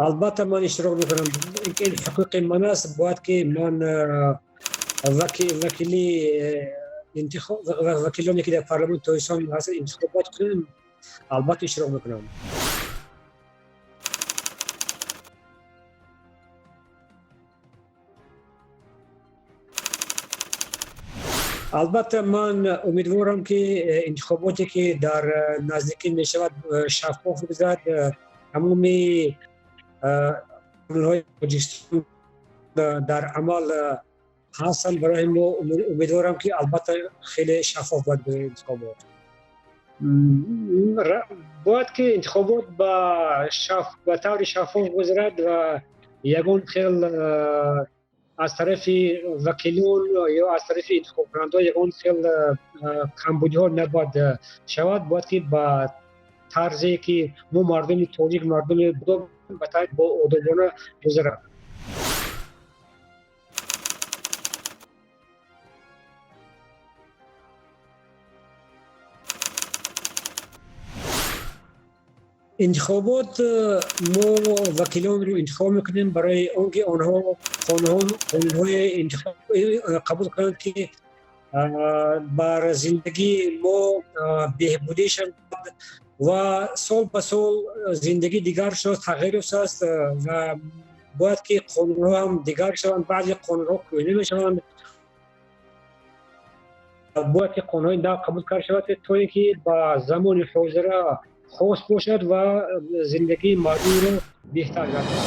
Албатта, ман иштирок мекунам. Ин ҳуқуқи ман аст. Бояд ки ман вакили вакилоне ки дар парламони Тоҷикистон ҳастанд, интихобот кунем. Албатта, иштирок мекунам. Албатта, ман умедворам, ки интихоботе ки дар наздикӣ мешавад, шаффоф гузарад. Тамоми қонунҳои Тоҷикистон дар амал ҳастанд. Барои мо умедворам, ки албатта хеле шаффоф бояд гузарад интихобот. Бояд ки интихобот ба таври шаффоф гузарад ва ягон хел аз тарафи вакилон ё аз тарафи интихобкунандаҳо ягон хел камбудиҳо набояд шавад. Бояд ки ба тарзе ки мо мардуми тоҷик, мардуми бо одобона гузарад. Интихобот, мо вакилонро интихоб мекунем барои он ки онҳо қонунҳое қабул кунанд, ки бар зиндагии мо беҳбудӣ шавад ва сол ба сол зиндагӣ дигар шуд, тағйир ёфтааст ва бояд ки қонунҳо ҳам дигар шаванд. Баъзе қонунҳо кӯҳна мешаванд, бояд ки қонунҳои нав қабул карда шавад, то ин ки ба замони ҳозира хос бошад ва зиндагии мардумро беҳтар гардонад.